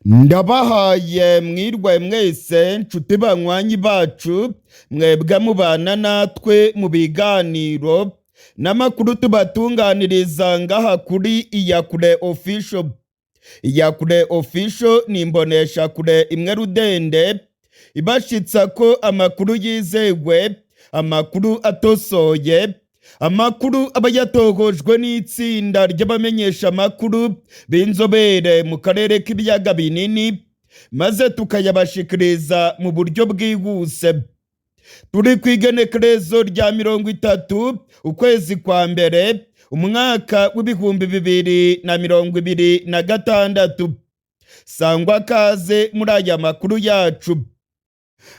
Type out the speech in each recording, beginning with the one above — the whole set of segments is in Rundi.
Ndabahaye mwirwe mwese nshuti banywanyi bacu, mwebwe mubana natwe mu biganiro n'amakuru tubatunganiriza ngaha kuri Iyakure Official. Iyakure Official ni imboneshakure imwe rudende ibashitsa ko amakuru yizewe, amakuru atosoye, amakuru aba yatohojwe n'itsinda ry'abamenyesha amakuru b'inzobere mu karere k'ibiyaga binini, maze tukayabashikiriza mu buryo bwihuse. Turi ku igenekerezo rya 30 ukwezi kwa mbere umwaka w'2026. Sangwa kaze muri aya makuru yacu.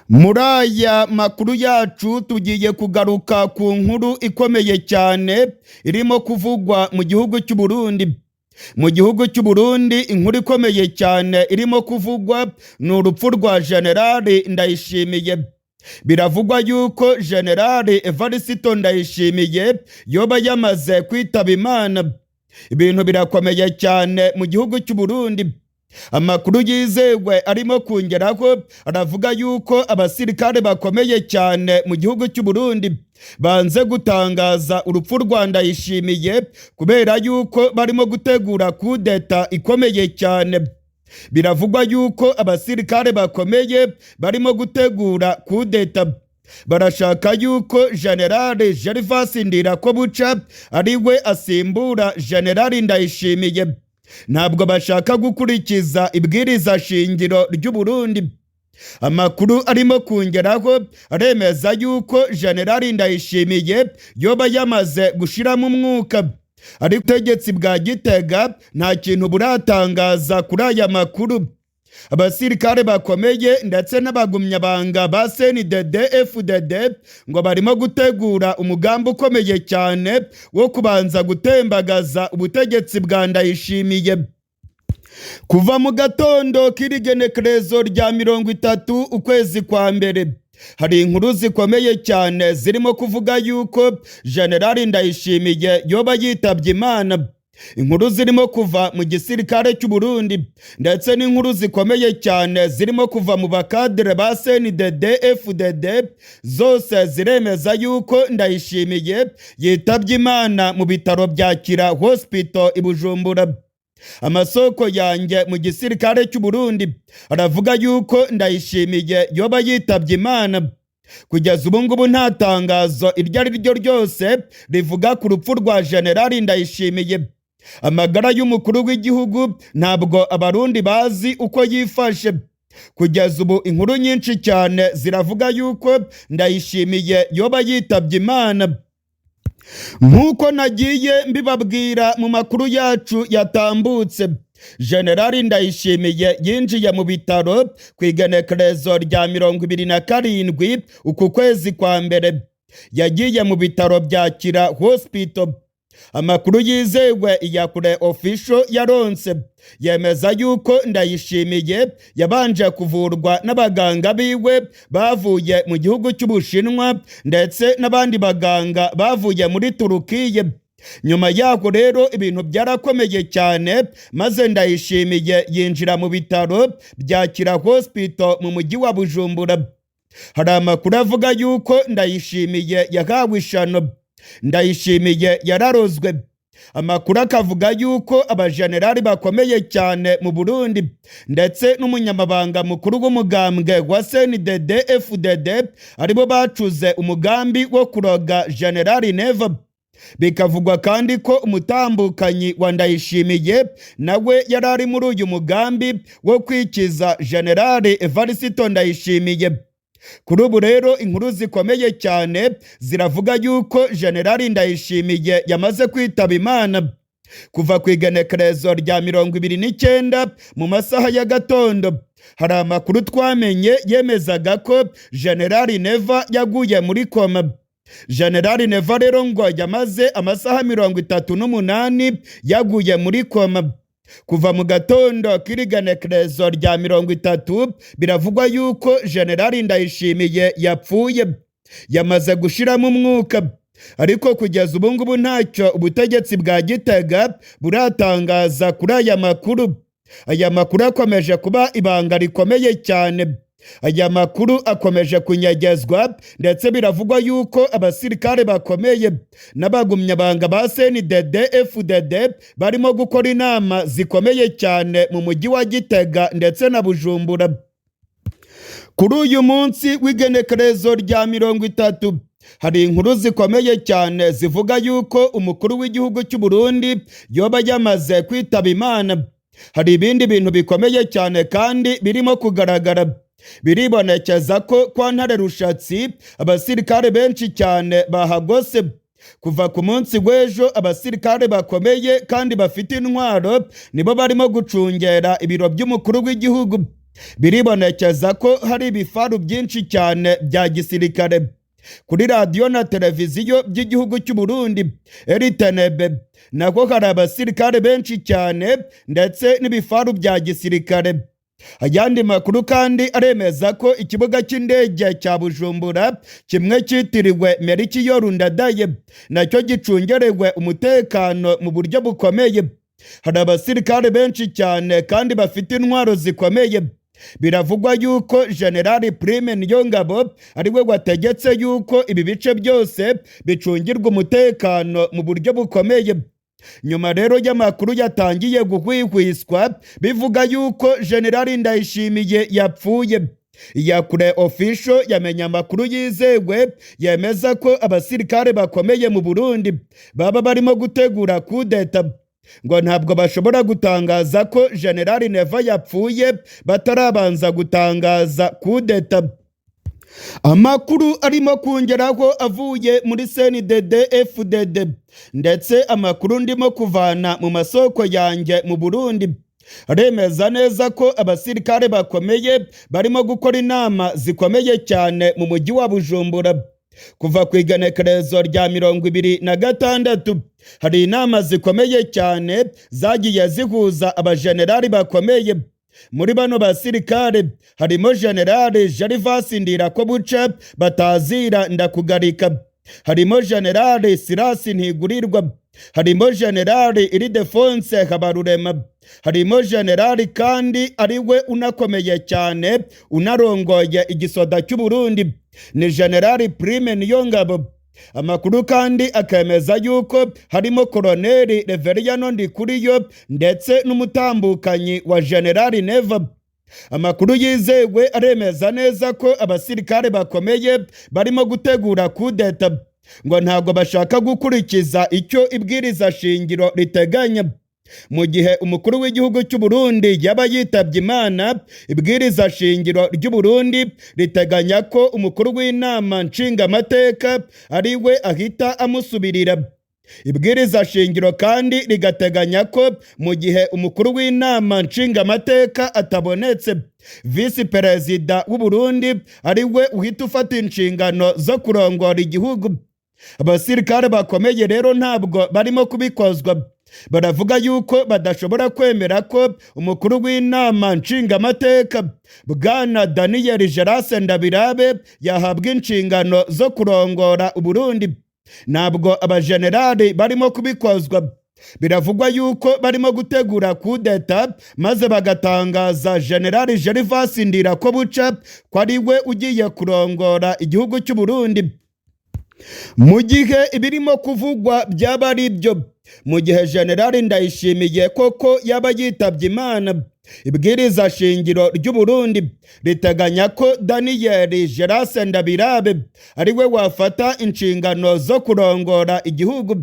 Muri aya makuru yacu tugiye kugaruka ku nkuru ikomeye cyane irimo kuvugwa mu gihugu cy'u Burundi. Mu gihugu cy'u Burundi inkuru ikomeye cyane irimo kuvugwa ni urupfu rwa Generali Ndayishimiye. Biravugwa yuko Generali Evariste Ndayishimiye yoba yamaze kwitaba Imana. Ibintu birakomeye cyane mu gihugu cy'u Burundi. Amakuru yizewe arimo kongeraho aravuga yuko abasirikare bakomeye cyane mu gihugu cy'u Burundi banze gutangaza urupfu rwa Ndayishimiye kubera yuko barimo gutegura kudeta ikomeye cyane. Biravugwa yuko abasirikare bakomeye barimo gutegura kudeta, barashaka yuko General Gervas Ndirakobuca ari we asimbura General Ndayishimiye. Ntabwo bashaka gukurikiza ibwiriza shingiro ry'u Burundi. Amakuru arimo kongeraho aremeza yuko General Ndayishimiye yoba yamaze gushiramo umwuka, ariko ubutegetsi bwa Gitega nta kintu buratangaza kuri aya makuru. Abasirikare bakomeye ndetse n'abagumyabanga ba CNDD FDD ngo barimo gutegura umugambi ukomeye cyane wo kubanza gutembagaza ubutegetsi bwa Ndayishimiye. Kuva mu gatondo k'irigenekerezo rya 30 ukwezi kwa mbere hari inkuru zikomeye cyane zirimo kuvuga yuko Generali Ndayishimiye yoba yitabye Imana. Inkuru zirimo kuva mu gisirikare cy'u Burundi ndetse n'inkuru zikomeye cyane zirimo kuva mu bakadere ba CNDD FDD zose ziremeza yuko Ndayishimiye yitabye Imana mu bitaro bya Kira Hospital i Bujumbura. Amasoko yanjye mu gisirikare cy'u Burundi aravuga yuko Ndayishimiye yoba yitabye Imana. Kugeza ubu ngubu nta tangazo iryo ari ryo ryose rivuga ku rupfu rwa Generali Ndayishimiye. Amagara y'umukuru w'igihugu ntabwo Abarundi bazi uko yifashe. Kugeza ubu inkuru nyinshi cyane ziravuga yuko Ndayishimiye yoba yitabye Imana. Nk'uko nagiye mbibabwira mu makuru yacu yatambutse, Generali Ndayishimiye yinjiye mu bitaro ku igenekerezo rya 27 uku kwezi kwa mbere. Yagiye mu bitaro bya Kira Hospital. Amakuru yizewe Iyakure Official yaronse yemeza yuko Ndayishimiye yabanje kuvurwa n'abaganga biwe bavuye mu gihugu cy'Ubushinwa ndetse n'abandi baganga bavuye muri Turukiye. Nyuma yaho rero ibintu byarakomeye cyane, maze Ndayishimiye yinjira mu bitaro bya Kira Hospital mu mujyi wa Bujumbura. Hari amakuru avuga yuko Ndayishimiye yahawe ishano, Ndayishimiye yararozwe. Amakuru akavuga yuko abajenerali bakomeye cyane mu Burundi ndetse n'umunyamabanga mukuru w'umugambwe wa CNDD FDD aribo bacuze umugambi wo kuroga Generali Neva. Bikavugwa kandi ko umutambukanyi wa Ndayishimiye nawe yari ari muri uyu mugambi wo kwikiza Generali Evariste Ndayishimiye. Kuri ubu rero inkuru zikomeye cyane ziravuga yuko Generali Ndayishimiye yamaze kwitaba Imana. Kuva ku igenekerezo rya 29 mu masaha ya gatondo hari amakuru twamenye yemezaga ko Generali Neva yaguye muri koma. Generali Neva rero ngo yamaze amasaha 38 yaguye muri koma. Kuva mu gatondo k'irigenekerezo rya 30 biravugwa yuko Generali Ndayishimiye yapfuye, yamaze gushiramo umwuka. Ariko kugeza ubu ngubu ntacyo ubutegetsi bwa Gitega buratangaza kuri aya makuru. Aya makuru akomeje kuba ibanga rikomeye cyane. Aya makuru akomeje kunyegezwa, ndetse biravugwa yuko abasirikare bakomeye n'abagumyabanga ba CNDD FDD barimo gukora inama zikomeye cyane mu mujyi wa Gitega ndetse na Bujumbura. Kuri uyu munsi w'igenekerezo rya 30, hari inkuru zikomeye cyane zivuga yuko umukuru w'igihugu cy'u Burundi yoba yamaze kwitaba Imana. Hari ibindi bintu bikomeye cyane kandi birimo kugaragara. Biribonekeza ko kwa Ntare Rushatsi abasirikare benshi cyane bahagose. Kuva ku munsi w'ejo, abasirikare bakomeye kandi bafite intwaro nibo barimo gucungera ibiro by'umukuru w'igihugu. Biribonekeza ko hari ibifaru byinshi cyane bya gisirikare. Kuri radiyo na televiziyo by'igihugu cy'u Burundi, RTNB, nako hari abasirikare benshi cyane ndetse n'ibifaru bya gisirikare. Ayandi makuru kandi aremeza ko ikibuga cy'indege cya Bujumbura kimwe cyitiriwe Melchior Ndadaye nacyo gicungerewe umutekano mu buryo bukomeye. Hari abasirikare benshi cyane kandi bafite intwaro zikomeye. Biravugwa yuko General Prime Niyongabo ariwe wategetse yuko ibi bice byose bicungirwa umutekano mu buryo bukomeye. Nyuma rero y'amakuru yatangiye guhwihwiswa bivuga yuko General Ndayishimiye yapfuye, Iyakure Official yamenye amakuru yizewe yemeza ko abasirikare bakomeye mu Burundi baba barimo gutegura kudeta. Ngo ntabwo bashobora gutangaza ko General Neva yapfuye batarabanza gutangaza kudeta. Amakuru arimo kongeraho avuye muri CNDD FDD, ndetse amakuru ndimo kuvana mu masoko yanjye mu Burundi, aremeza neza ko abasirikare bakomeye barimo gukora inama zikomeye cyane mu mujyi wa Bujumbura. Kuva ku igenekerezo rya 26, hari inama zikomeye cyane zagiye zihuza abajenerali bakomeye. Muri bano basirikare harimo Generali Gervas Ndirakobuca batazira Ndakugarika, harimo Generali Sirasi Ntigurirwa, harimo Generali Ildefonse Habarurema, harimo Generali kandi ariwe unakomeye cyane unarongoye igisoda cy'u Burundi, ni Generali Prime Niyongabo. Amakuru kandi akemeza yuko harimo Koloneli Reveriyano Ndikuriyo ndetse n'umutambukanyi wa Generali Neva. Amakuru yizewe aremeza neza ko abasirikare bakomeye barimo gutegura kudeta. Ngo ntabwo bashaka gukurikiza icyo ibwiriza shingiro riteganya. Mu gihe umukuru w'igihugu cy'u Burundi yaba yitabye Imana, ibwiriza shingiro ry'u Burundi riteganya ko umukuru w'inama nshingamateka ari we ahita amusubirira. Ibwiriza shingiro kandi rigateganya ko mu gihe umukuru w'inama nshingamateka atabonetse, visi perezida w'u Burundi ari we uhita ufata inshingano zo kurongora igihugu. Abasirikare bakomeye rero ntabwo barimo kubikozwa. Baravuga yuko badashobora kwemera ko umukuru w'inama nshingamateka, Bwana Daniel Gerase Ndabirabe, yahabwa inshingano zo kurongora Uburundi. Ntabwo abajenerali barimo kubikozwa. Biravugwa yuko barimo gutegura kudeta, maze bagatangaza Generali Gervas Ndirakobuca ko ari we ugiye kurongora igihugu cy'u Burundi. Mu gihe ibirimo kuvugwa byaba ari byo, mu gihe Generali Ndayishimiye koko yaba yitabye Imana, ibwiriza shingiro ry'u Burundi riteganya ko Daniel Gerase Ndabirabe ari we wafata inshingano zo kurongora igihugu.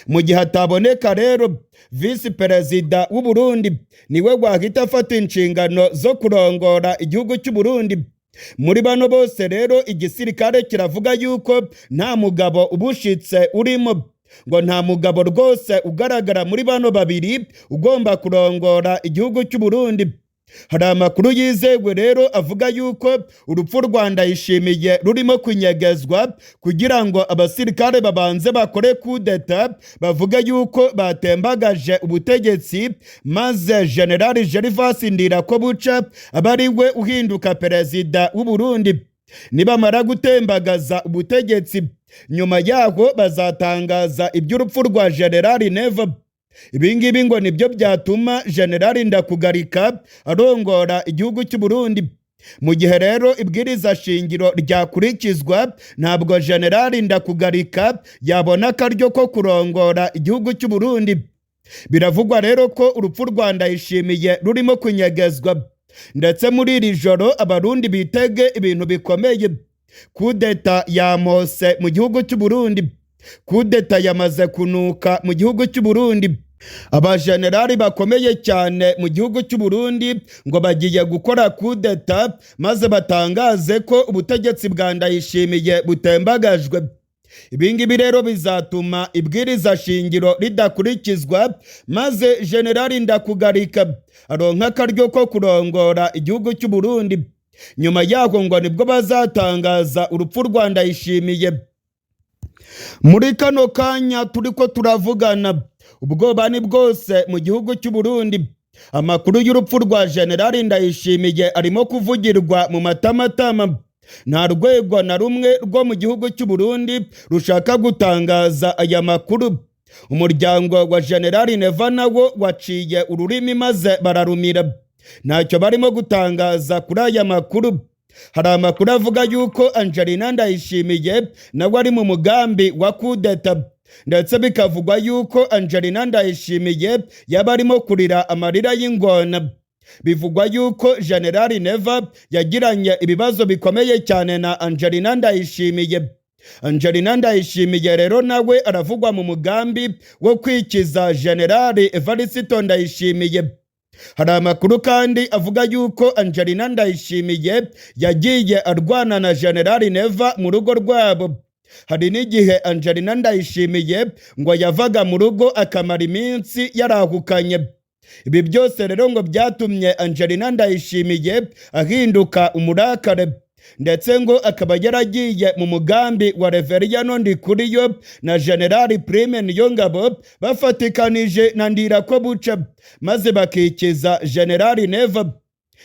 Mu gihe ataboneka rero, visi perezida w'u Burundi niwe wahita afata inshingano zo kurongora igihugu cy'u Burundi. Muri bano bose rero, igisirikare kiravuga yuko nta mugabo ubushitse urimo. Ngo nta mugabo rwose ugaragara muri bano babiri ugomba kurongora igihugu cy'u Burundi. Hari amakuru yizewe rero avuga yuko urupfu rwa Ndayishimiye rurimo kunyegezwa kugira ngo abasirikare babanze bakore kudeta, bavuge yuko batembagaje ubutegetsi, maze General Gervas Ndirakobuca abe ari we uhinduka perezida w'u Burundi. Nibamara gutembagaza ubutegetsi, nyuma yaho bazatangaza iby'urupfu rwa General Neva. Ibi ngibi ngo nibyo byatuma Generali Ndakugarika arongora igihugu cy'u Burundi. Mu gihe rero ibwiriza shingiro ryakurikizwa, ntabwo Generali Ndakugarika yabona akaryo ko kurongora igihugu cy'u Burundi. Biravugwa rero ko urupfu rwa Ndayishimiye rurimo kunyegezwa, ndetse muri iri joro Abarundi bitege ibintu bikomeye. Kudeta yamose mu gihugu cy'u Burundi, kudeta yamaze kunuka mu gihugu cy'u Burundi. Abajenerali bakomeye cyane mu gihugu cy'u Burundi ngo bagiye gukora kudeta, maze batangaze ko ubutegetsi bwa Ndayishimiye butembagajwe. Ibi ngibi rero bizatuma ibwiriza shingiro ridakurikizwa, maze Generali Ndakugarika aronka akaryo ko kurongora igihugu cy'u Burundi. Nyuma yaho ngo nibwo bazatangaza urupfu rwa Ndayishimiye. Muri kano kanya turiko turavugana, ubwoba ni bwose mu gihugu cy'u Burundi. Amakuru y'urupfu rwa Generali Ndayishimiye arimo kuvugirwa mu matamatama. Nta rwego na rumwe rwo mu gihugu cy'u Burundi rushaka gutangaza aya makuru. Umuryango wa Generali Neva nawo waciye ururimi maze bararumira, ntacyo barimo gutangaza kuri aya makuru. Hari amakuru avuga yuko Angelina Ndayishimiye nawe ari mu mugambi wa kudeta, ndetse bikavugwa yuko Angelina Ndayishimiye yaba arimo kurira amarira y'ingona. Bivugwa yuko Generali Neva yagiranye ibibazo bikomeye cyane na Angelina Ndayishimiye. Angelina Ndayishimiye rero nawe aravugwa mu mugambi wo kwikiza Generali Evariste Ndayishimiye. Hari amakuru kandi avuga yuko Angelina Ndayishimiye yagiye arwana na Generali Neva mu rugo rwabo. Hari n'igihe Angelina Ndayishimiye ngo yavaga mu rugo akamara iminsi yarahukanye. Ibi byose rero ngo byatumye Angelina Ndayishimiye ahinduka umurakare, ndetse ngo akaba yaragiye mu mugambi wa Reveriyano Ndikuriyo na Generali Prime Niyongabo bafatikanije na Ndirakobuca, maze bakikiza Generali Neva.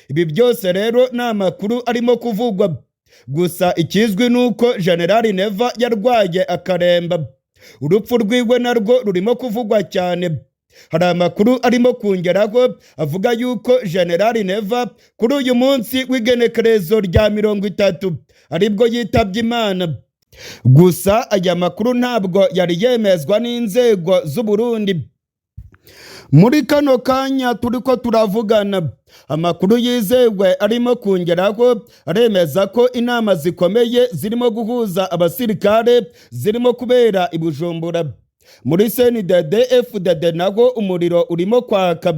Ibi byose rero ni amakuru arimo kuvugwa, gusa ikizwi ni uko Generali Neva yarwaye akaremba. Urupfu rwiwe narwo rurimo kuvugwa cyane. Hari amakuru arimo kongeraho avuga yuko Generali Neva kuri uyu munsi w'igenekerezo rya 30 aribwo yitabye Imana. Gusa aya makuru ntabwo yari yemezwa n'inzego z'u Burundi. Muri kano kanya turiko turavugana, amakuru yizewe arimo kongeraho aremeza ko inama zikomeye zirimo guhuza abasirikare zirimo kubera i Bujumbura. Muri CNDD FDD naho umuriro urimo kwaka.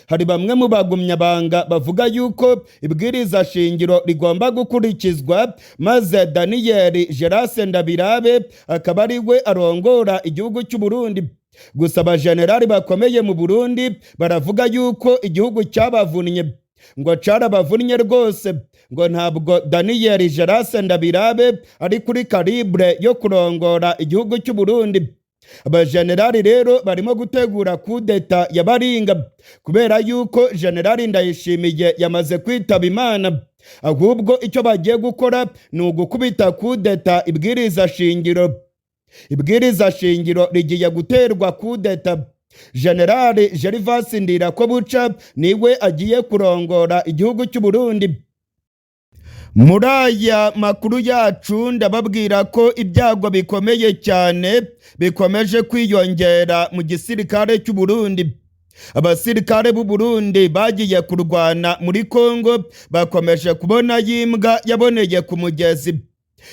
Hari bamwe mu bagumyabanga bavuga yuko ibwiriza shingiro rigomba gukurikizwa, maze Daniel Gerase Ndabirabe akaba ari we arongora igihugu cy'u Burundi. Gusa abajenerali bakomeye mu Burundi baravuga yuko igihugu cyabavunnye, ngo carabavunnye rwose, ngo ntabwo Daniel Gerase Ndabirabe ari kuri calibre yo kurongora igihugu cy'u Burundi. Abajenerali rero barimo gutegura kudeta ya baringa, kubera yuko Generali Ndayishimiye yamaze kwitaba Imana. Ahubwo icyo bagiye gukora ni ugukubita kudeta ibwiriza shingiro. Ibwiriza shingiro rigiye guterwa kudeta. Generali Gervas Ndirakobuca niwe agiye kurongora igihugu cy'u Burundi. Muri aya makuru yacu ndababwira ko ibyago bikomeye cyane bikomeje kwiyongera mu gisirikare cy'u Burundi. Abasirikare b'u Burundi bagiye kurwana muri Kongo bakomeje kubona yimbwa yaboneye ku mugezi.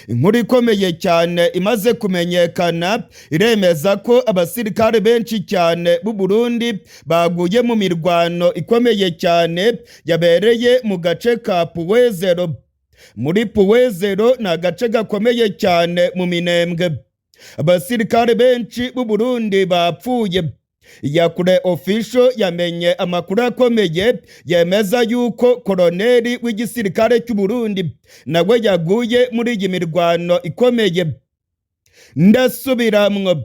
Inkuru ikomeye cyane imaze kumenyekana iremeza ko abasirikare benshi cyane b'u Burundi baguye mu mirwano ikomeye cyane yabereye mu gace ka Puwezero. Muri Puwezero ni agace gakomeye cyane mu Minembwe. Abasirikare benshi b'u Burundi bapfuye. Iyakure Official yamenye amakuru akomeye yemeza yuko koroneri w'igisirikare cy'u Burundi nawe yaguye muri iyi mirwano ikomeye. Ndasubiramwo,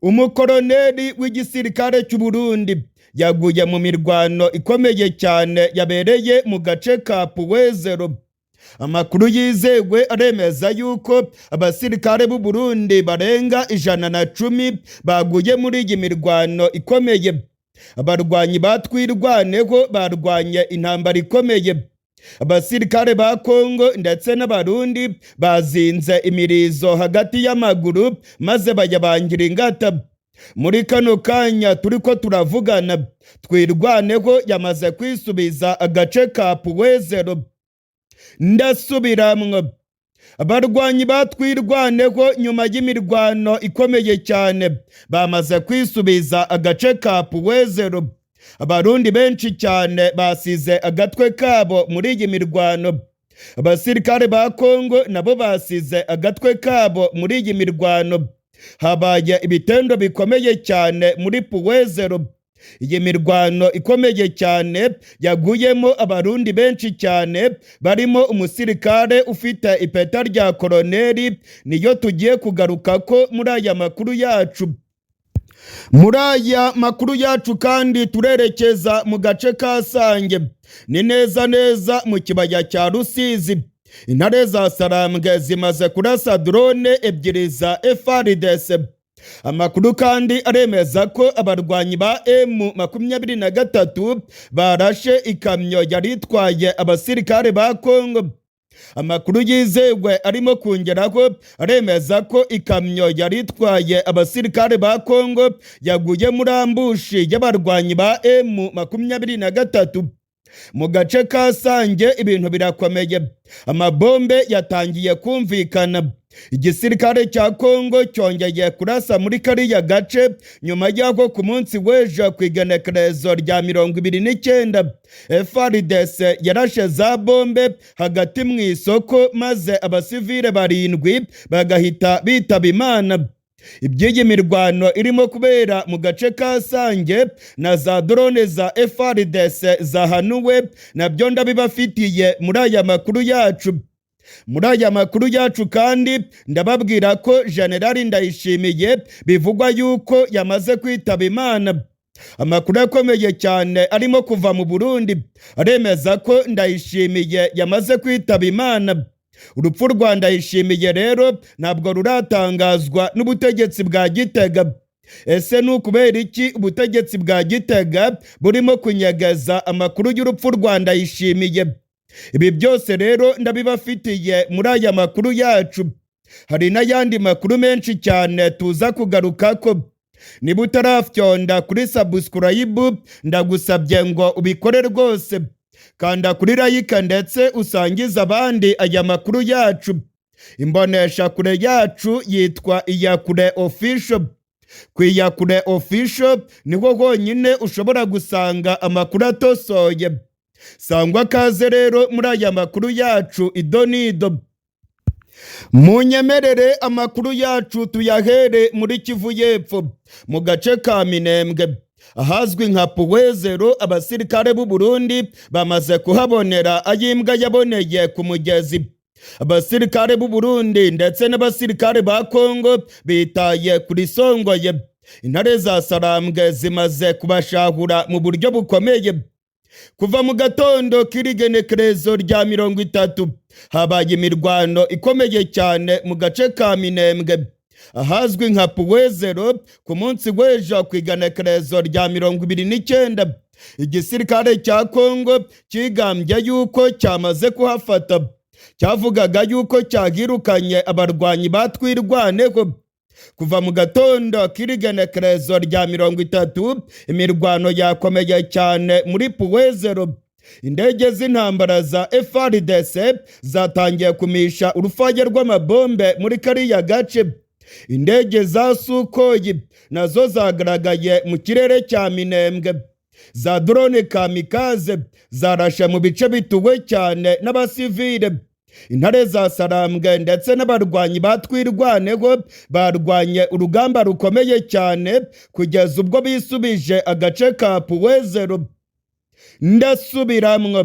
umukoroneri w'igisirikare cy'u Burundi yaguye mu mirwano ikomeye cyane yabereye mu gace ka Puwezero. Amakuru yizewe aremeza yuko abasirikare b'u Burundi barenga 110 baguye muri iyi mirwano ikomeye. Abarwanyi batwirwaneho barwanye intambara ikomeye. Abasirikare ba Kongo ndetse n'Abarundi bazinze imirizo hagati y'amaguru maze bayabangira ingata. Muri kano kanya turiko turavugana, Twirwaneho yamaze kwisubiza agace ka Puwezero. Ndasubiramwo, abarwanyi batwirwaneho nyuma y'imirwano ikomeye cyane bamaze kwisubiza agace ka Puwezero. Abarundi benshi cyane basize agatwe kabo muri iyi mirwano. Abasirikare ba Kongo nabo basize agatwe kabo muri iyi mirwano. Habaye ibitendo bikomeye cyane muri Puwezero. Iyi mirwano ikomeye cyane yaguyemo Abarundi benshi cyane, barimo umusirikare ufite ipeta rya koroneri, niyo tugiye kugaruka ko muri aya makuru yacu. Muri aya makuru yacu kandi turerekeza mu gace ka Sange, ni neza neza mu kibaya cya Rusizi. Intare za Sarambwe zimaze kurasa drone ebyiri za FARDC. Amakuru kandi aremeza ko abarwanyi ba M23 barashe ikamyo yari itwaye abasirikare ba Kongo. Amakuru yizewe arimo kongeraho aremeza ko ikamyo yari itwaye abasirikare ba Kongo yaguye muri ambush y'abarwanyi ba M23. Mu gace ka Sange ibintu birakomeye, amabombe yatangiye kumvikana. Igisirikare cya Kongo cyongeye kurasa muri kariya gace nyuma y'aho ku munsi w'ejo ku igenekerezo rya 29 FARDC yarashe za bombe hagati mu isoko, maze abasivile 7 bagahita bitaba Imana. Iby'iyi mirwano irimo kubera mu gace ka Sange na za drone za FARDC zahanuwe nabyo ndabibafitiye muri aya makuru yacu. Muri aya makuru yacu kandi ndababwira ko Generali Ndayishimiye bivugwa yuko yamaze kwitaba Imana. Amakuru akomeye cyane arimo kuva mu Burundi aremeza ko Ndayishimiye yamaze kwitaba Imana. Urupfu rwa Ndayishimiye rero ntabwo ruratangazwa n'ubutegetsi bwa Gitega. Ese ni ukubera iki ubutegetsi bwa Gitega burimo kunyegeza amakuru y'urupfu rwa Ndayishimiye? Ibi byose rero ndabibafitiye muri aya makuru yacu. Hari n'ayandi makuru menshi cyane tuza kugarukako. Niba utarafyonda kuri subscribe, ndagusabye ngo ubikore rwose. Kanda kuri like ndetse usangize abandi aya makuru yacu. Imbonesha kure yacu yitwa Iyakure Official. Ku Iyakure Official niho honyine ushobora gusanga amakuru atosoye. Sangwa kaze rero muri aya makuru yacu idonido. Munyemerere amakuru yacu tuyahere muri Kivu y'Epfo, mu gace ka Minembwe, ahazwi nka Puwezero. Abasirikare b'u Burundi bamaze kuhabonera ay'imbwa yaboneye ku mugezi. Abasirikare b'u Burundi ndetse n'abasirikare ba Kongo bitaye kuri Songoye. Intare za Sarambwe zimaze kubashahura mu buryo bukomeye. Kuva mu gatondo k'irigenekerezo rya 30 habaye imirwano ikomeye cyane mu gace ka Minembwe, ahazwi nka Puwezero. Ku munsi w'ejo ku igenekerezo rya 29, igisirikare cya Kongo cyigambye yuko cyamaze kuhafata, cyavugaga yuko cyahirukanye abarwanyi batwirwaneho. Kuva mu gatondo k'irigenekerezo rya 30 imirwano yakomeye cyane muri Puwezero. Indege z'intambara za FARDC zatangiye kumisha urufaya rw'amabombe muri kariya gace. Indege za Sukhoi nazo zagaragaye mu kirere cya Minembwe. Za drone kamikaze zarashe mu bice bituwe cyane n'abasivile. Intare za Sarambwe ndetse n'abarwanyi batwirwaneho barwanye urugamba rukomeye cyane kugeza ubwo bisubije agace ka Puwezero. Ndasubiramwo,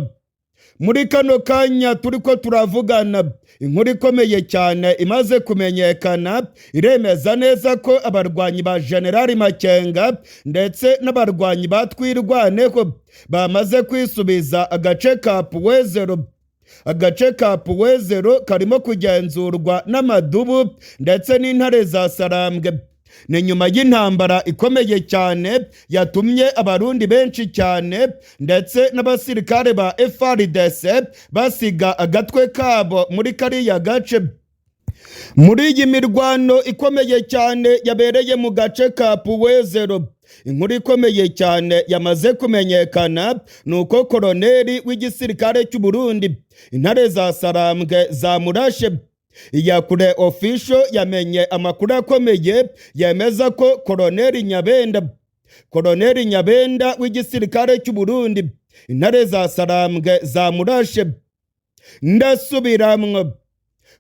muri kano kanya turiko turavugana, inkuru ikomeye cyane imaze kumenyekana iremeza neza ko abarwanyi ba Generali Makenga ndetse n'abarwanyi batwirwaneho bamaze kwisubiza agace ka Puwezero. Agace ka Puwezero karimo kugenzurwa n'amadubu ndetse n'intare za Sarambwe. Ni nyuma y'intambara ikomeye cyane yatumye Abarundi benshi cyane ndetse n'abasirikare ba FARDC basiga agatwe kabo muri kariya gace. Muri iyi mirwano ikomeye cyane yabereye mu gace ka Puwezero, inkuru ikomeye cyane yamaze kumenyekana ni uko koroneri w'igisirikare cy'u Burundi intare za Sarambwe zamurashe. Iyakure Official yamenye amakuru akomeye yemeza ko koroneri Nyabenda w'igisirikare cy'u Burundi intare za Sarambwe zamurashe. Ndasubiramwo: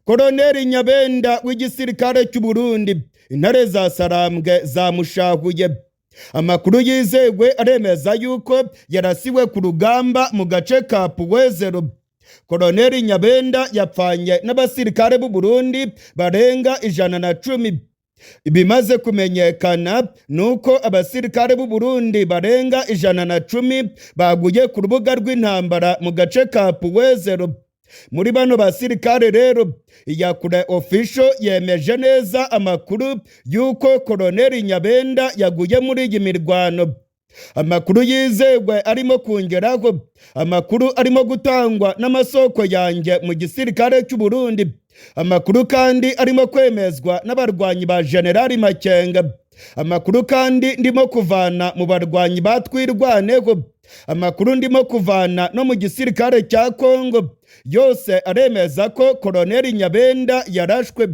koroneri Nyabenda w'igisirikare cy'u Burundi intare za Sarambwe zamushahuye. Amakuru yizewe aremeza yuko yarasiwe ku rugamba mu gace ka Puwezero. Koroneri Nyabenda yapfanye n'abasirikare b'u Burundi barenga 110. Ibimaze kumenyekana ni uko abasirikare b'u Burundi barenga 110 baguye ku rubuga rw'intambara mu gace ka Puwezero. Muri bano basirikare rero, Iyakure Official yemeje neza amakuru y'uko koroneri Nyabenda yaguye muri iyi mirwano. Amakuru yizewe arimo kongeraho, amakuru arimo gutangwa n'amasoko yanjye mu gisirikare cy'u Burundi, amakuru kandi arimo kwemezwa n'abarwanyi ba Generali Makenga, amakuru kandi ndimo kuvana mu barwanyi ba Twirwaneho, amakuru ndimo kuvana no mu gisirikare cya Kongo, yose aremeza ko koroneri Nyabenda yarashwe.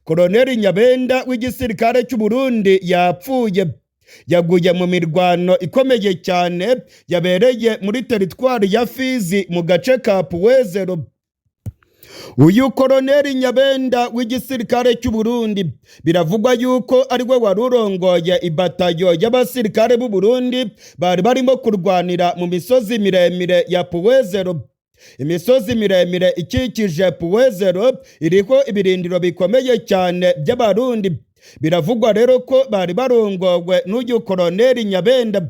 Koroneri Nyabenda w'igisirikare cy'u Burundi yapfuye, yaguye mu mirwano ikomeye cyane yabereye muri teritwari ya Fizi mu gace ka Puwezero. Uyu koroneri Nyabenda w'igisirikare cy'u Burundi biravugwa yuko ari we wari urongoye ibatayo y'abasirikare b'u Burundi bari barimo kurwanira mu misozi miremire ya Puwezero. Imisozi miremire ikikije Puwezero iriho ibirindiro bikomeye cyane by'Abarundi. Biravugwa rero ko bari barongowe n'uyu koroneri Nyabenda.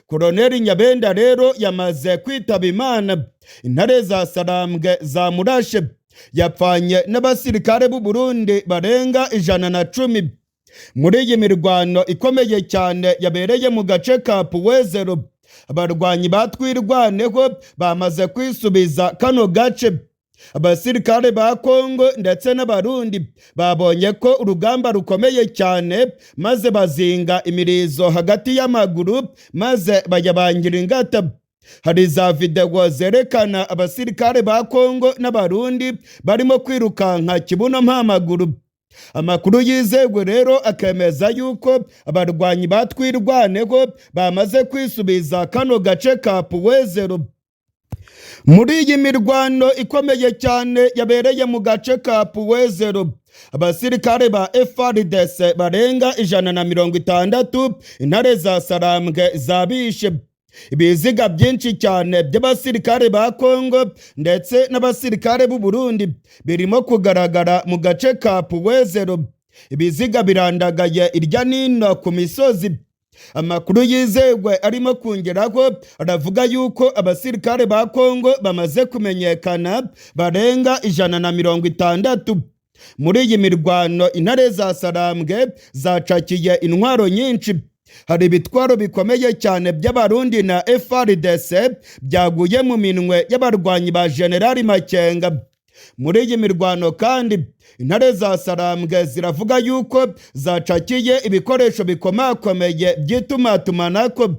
Koroneri Nyabenda rero yamaze kwitaba Imana, intare za Sarambwe zamurashe. Yapfanye n'abasirikare b'u Burundi barenga 110 muri iyi mirwano ikomeye cyane yabereye mu gace ka Puwezero. Abarwanyi ba Twirwaneho bamaze kwisubiza kano gace. Abasirikare ba Kongo ndetse n'Abarundi babonye ko urugamba rukomeye cyane, maze bazinga imirizo hagati y'amaguru, maze bayabangira ingata. Hari za videwo zerekana abasirikare ba Kongo n'Abarundi barimo kwirukanka kibuno mpamaguru. Amakuru yizewe rero akemeza yuko abarwanyi ba Twirwaneho bamaze kwisubiza kano gace ka Puwezero. Muri iyi mirwano ikomeye cyane yabereye mu gace ka Puwezero, abasirikare ba FARDC barenga 160 intare za Sarambwe zabishe. Ibiziga byinshi cyane by'abasirikare ba Kongo ndetse n'abasirikare b'u Burundi birimo kugaragara mu gace ka Puwezero. Ibiziga birandagaye irya nino ku misozi. Amakuru yizewe arimo kongeraho aravuga yuko abasirikare ba Kongo bamaze kumenyekana barenga 160. Muri iyi mirwano intare za Sarambwe zacakiye intwaro nyinshi. Hari ibitwaro bikomeye cyane by'Abarundi na FARDC byaguye mu minwe y'abarwanyi ba Generali Makenga. Muri iyi mirwano kandi intare za Sarambwe ziravuga yuko zacakiye ibikoresho bikomakomeye by'itumatumanako.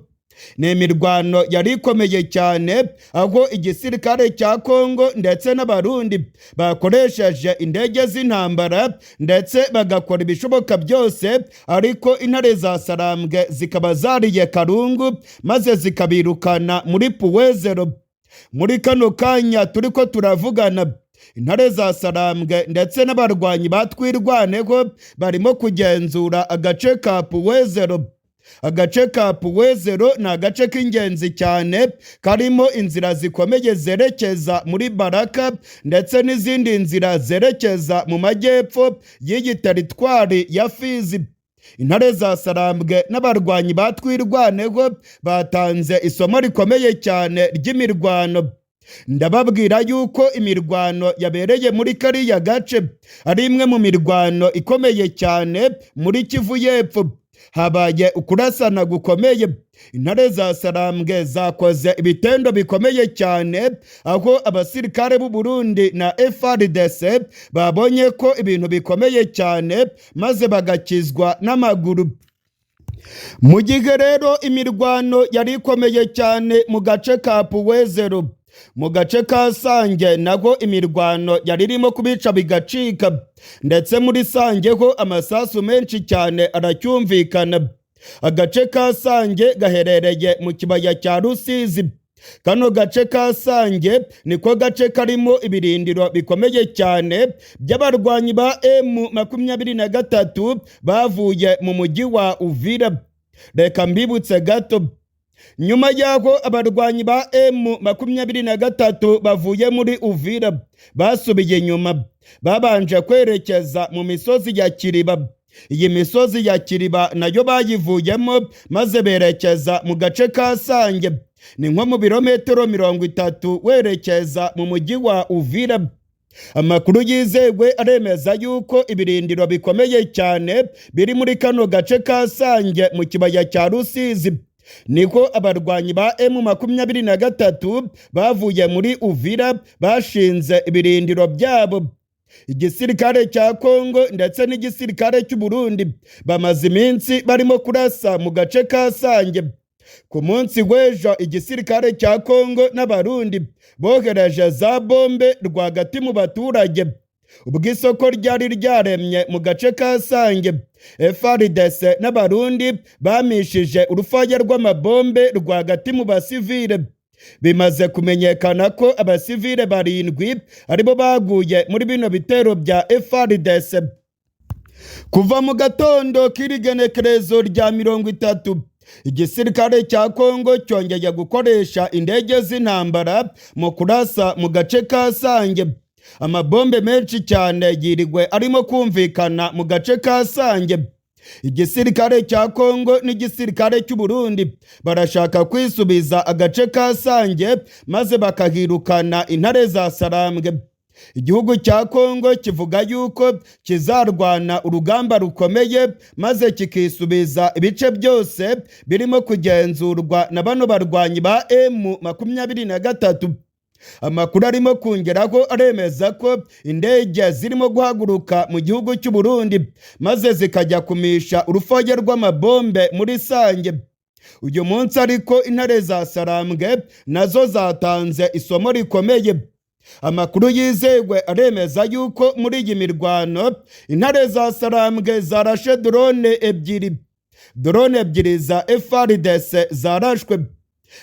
Ni imirwano yari ikomeye cyane, aho igisirikare cya Kongo ndetse n'Abarundi bakoresheje indege z'intambara ndetse bagakora ibishoboka byose, ariko intare za Sarambwe zikaba zariye karungu, maze zikabirukana muri Puwezero. Muri kano kanya turi ko turavugana, intare za Sarambwe ndetse n'abarwanyi ba Twirwaneho barimo kugenzura agace ka Puwezero. Agace ka Puwezero ni agace k'ingenzi cyane karimo inzira zikomeye zerekeza muri Baraka ndetse n'izindi nzira zerekeza mu majyepfo y'iyi teritwari ya Fizi. Intare za Sarambwe n'abarwanyi ba Twirwaneho batanze isomo rikomeye cyane ry'imirwano. Ndababwira yuko imirwano yabereye muri kariya gace ari imwe mu mirwano ikomeye cyane muri Kivu y'Epfo. Habaye ukurasana gukomeye, intare za Sarambwe zakoze ibitendo bikomeye cyane, aho abasirikare b'u Burundi na FARDC babonye ko ibintu bikomeye cyane maze bagakizwa n'amaguru. Mu gihe rero imirwano yari ikomeye cyane mu gace ka Puwezero, mu gace ka Sange naho imirwano yari irimo kubica bigacika, ndetse muri Sange ho amasasu menshi cyane aracyumvikana. Agace ka Sange gaherereye mu kibaya cya Rusizi. Kano gace ka Sange niko gace karimo ibirindiro bikomeye cyane by'abarwanyi ba M23 bavuye mu mujyi wa Uvira. Reka mbibutse gato, nyuma y'aho abarwanyi ba M23 bavuye muri Uvira basubiye inyuma, babanje kwerekeza mu misozi ya Kiriba. Iyi misozi ya Kiriba nayo bayivuyemo maze berekeza mu gace ka Sange, ni nko mu birometero 30 werekeza mu mujyi wa Uvira. Amakuru yizewe aremeza yuko ibirindiro bikomeye cyane biri muri kano gace ka Sange mu kibaya cya Rusizi, niko abarwanyi ba M23 bavuye muri Uvira bashinze ibirindiro byabo. Igisirikare cya Kongo ndetse n'igisirikare cy'u Burundi bamaze iminsi barimo kurasa mu gace ka Sange. Ku munsi w'ejo igisirikare cya Kongo n'Abarundi bohereje za bombe rwagati mu baturage. Ubwo isoko ryari ryaremye mu gace ka Sange, FARDC n'Abarundi bamishije urufaya rw'amabombe rwagati mu basivile. Bimaze kumenyekana ko abasivile 7 aribo baguye muri bino bitero bya FARDC. Kuva mu gatondo k'irigenekerezo rya 30, igisirikare cya Kongo cyongeye gukoresha indege z'intambara mu kurasa mu gace ka Sange. Amabombe menshi cyane yirigwe arimo kumvikana mu gace ka Sange. Igisirikare cya Kongo n'igisirikare cy'u Burundi barashaka kwisubiza agace ka Sange maze bakahirukana intare za Sarambwe. Igihugu cya Kongo kivuga yuko kizarwana urugamba rukomeye maze kikisubiza ibice byose birimo kugenzurwa na bano barwanyi ba M23. Amakuru arimo kongeraho aremeza ko indege zirimo guhaguruka mu gihugu cy'u Burundi maze zikajya kumisha urufoge rw'amabombe muri Sange. Uyu munsi ariko intare za Sarambwe nazo zatanze isomo rikomeye. Amakuru yizewe aremeza yuko muri iyi mirwano intare za Sarambwe zarashe drone ebyiri. Drone ebyiri za FARDC zarashwe.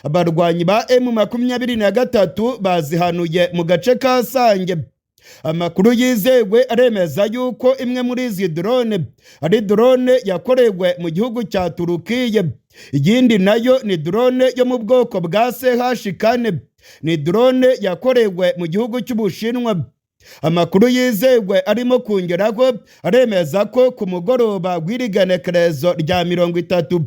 Abarwanyi ba M23 bazihanuye mu gace ka Sange. Amakuru yizewe aremeza yuko imwe muri izi drone ari drone yakorewe mu gihugu cya Turukiye, iyindi nayo ni drone yo mu bwoko bwa CH4, ni drone yakorewe mu gihugu cy'Ubushinwa. Amakuru yizewe arimo kongeraho aremeza ko ku mugoroba w'irigenekerezo rya 30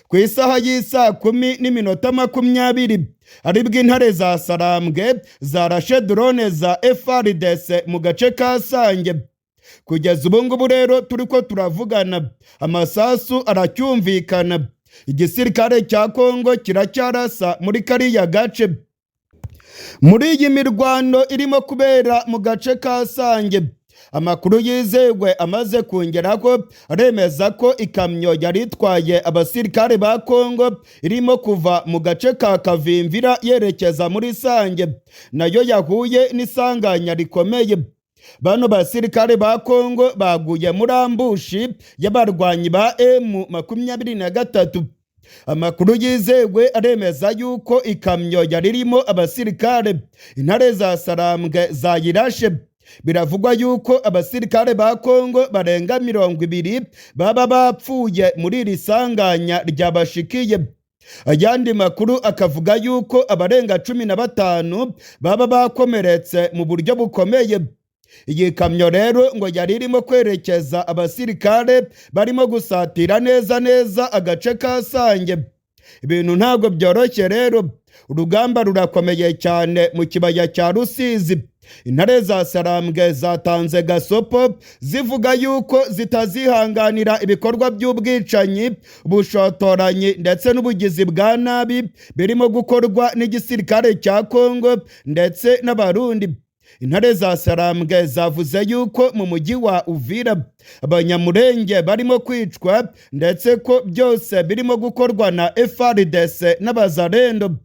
ku isaha y'isaa 10:20 aribwo intare za Sarambwe zarashe drone za FARDC mu gace ka Sange. Kugeza ubu ngubu rero turiko turavugana, amasasu aracyumvikana. Igisirikare cya Kongo kiracyarasa muri kariya gace. Muri iyi mirwano irimo kubera mu gace ka Sange, amakuru yizewe amaze kongeraho aremeza ko ikamyo yari itwaye abasirikare ba Kongo irimo kuva mu gace ka Kavimvira yerekeza muri Sange nayo yahuye n'isanganya rikomeye. Bano basirikare ba Kongo baguye muri ambushi y'abarwanyi ba M23. Amakuru yizewe aremeza yuko ikamyo yari irimo abasirikare intare za Sarambwe zayirashe. Biravugwa yuko abasirikare ba Kongo barenga 20 baba bapfuye muri iri sanganya ryabashikiye. Ayandi makuru akavuga yuko abarenga 15 baba bakomeretse mu buryo bukomeye. Iyi kamyo rero ngo yari irimo kwerekeza abasirikare barimo gusatira neza neza agace ka Sange. Ibintu ntabwo byoroshye rero. Urugamba rurakomeye cyane mu kibaya cya Rusizi. Intare za Sarambwe zatanze gasopo, zivuga yuko zitazihanganira ibikorwa by'ubwicanyi, bushotoranyi ndetse n'ubugizi bwa nabi birimo gukorwa n'igisirikare cya Kongo ndetse n'Abarundi. Intare za Sarambwe zavuze yuko mu mujyi wa Uvira Abanyamurenge barimo kwicwa, ndetse ko byose birimo gukorwa na FARDC n'Abazarendo.